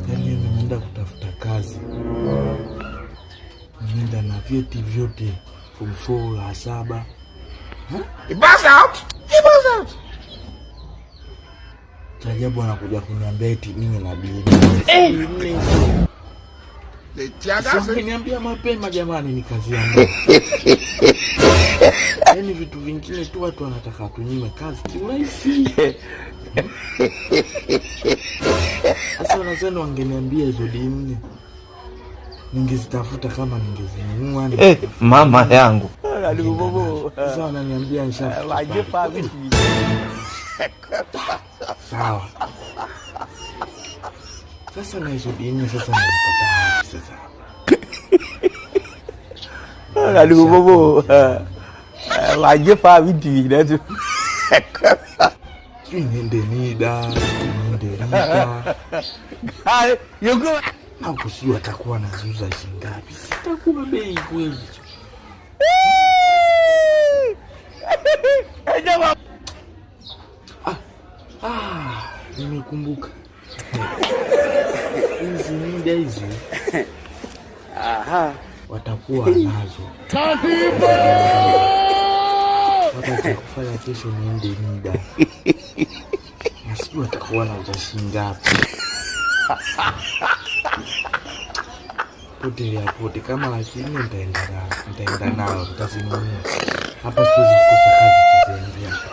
Yaani nimeenda kutafuta kazi, nimeenda na vyeti vyote, form 4 la 7. He bust out. He bust out. Cha ajabu anakuja kuniambia eti niwe na D4. The tear gas. Niambia mapema jamani, nikaziandaa. Yaani vitu vingine tu watu wanataka tunyime kazi kiurahisi. Sasa nadhani wangeniambia hizo D4 ningezitafuta kama ningezinunua. Eh, mama yangu. Sasa wananiambia nishafuta. Sawa. Sasa na hizo D4 sasa nazipata wapi sasa? Alubobo. Waje fa vitu vinatu. Sijui niende NIDA, niende RITA. Na huko sijui watakuwa wanaziuza shilingi ngapi. Sitakuwa bei kweli. Ah, nimekumbuka. Hizi NIDA hizi watakuwa nazo. Hata kufanya kesho niende NIDA. Na sijui watakuwa wanauza shilingi ngapi. Potelea pote, kama 400,000 nitaenda nao, nitaenda nao, nitazinunua. Hapa siwezi kukosa kazi kizembe hapa.